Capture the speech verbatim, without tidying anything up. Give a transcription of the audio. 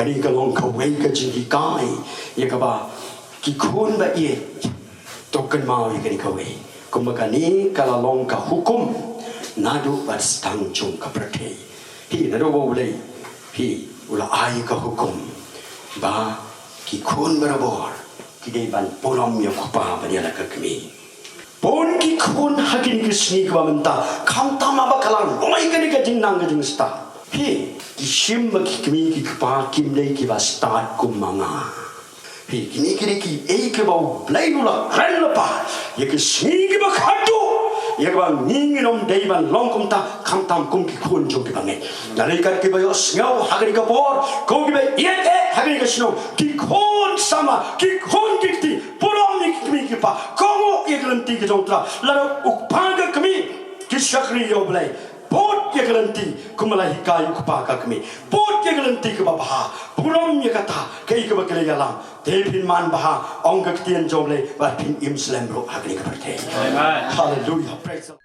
Kane ka long kawei ka jinghikai ïa kaba ki khun ba ïeit to kynmaw ïa kane kawei. Kumba kane ka la long ka hukum naduh ba sdang jong ka pyrthei. Hi naduh ba U Blei hi u la ai ka hukum ba ki khun barabor ki dei ban burom ïa u kpa bad ïa la ka kmie. Bun ki khun ha kine ki sngi kiba mynta, khamtam haba ka la roi kane ka jingnang ka jingstad, hi, ki shim ba ki kmie ki kpa kim dei kiba stad kum ma nga. Hi, kine ki dei kiei kiba U Blei u la kren lypa ïa ki sngi kiba khadduh, ïa kaba ngi ngin ym dei ban long kumta, khamtam kum ki khun jong kiba ngeit. Nalei kat kiba ïohsngew ha kane ka por, ko kiba ïeit eh ha kane ka shnong, ki khun samla, ki khun ki kti, burom ïa ki kmie ki kpa, kohnguh ïa ka lynti ka jong U Trai. Lada u kpa ka kmie ki shakri ïa U Blei, bud ïa ka lynti kumba la hikai u kpa ka kmie, bud ïa ka lynti kaba bha, burom ïa kata kaei kaba ki la ïalam. Te phin man bha, ong ka ktien jong U Blei, bad phin im slem ruh ha kane ka pyrthei. Amen. Hallelujah. Praise the Lord.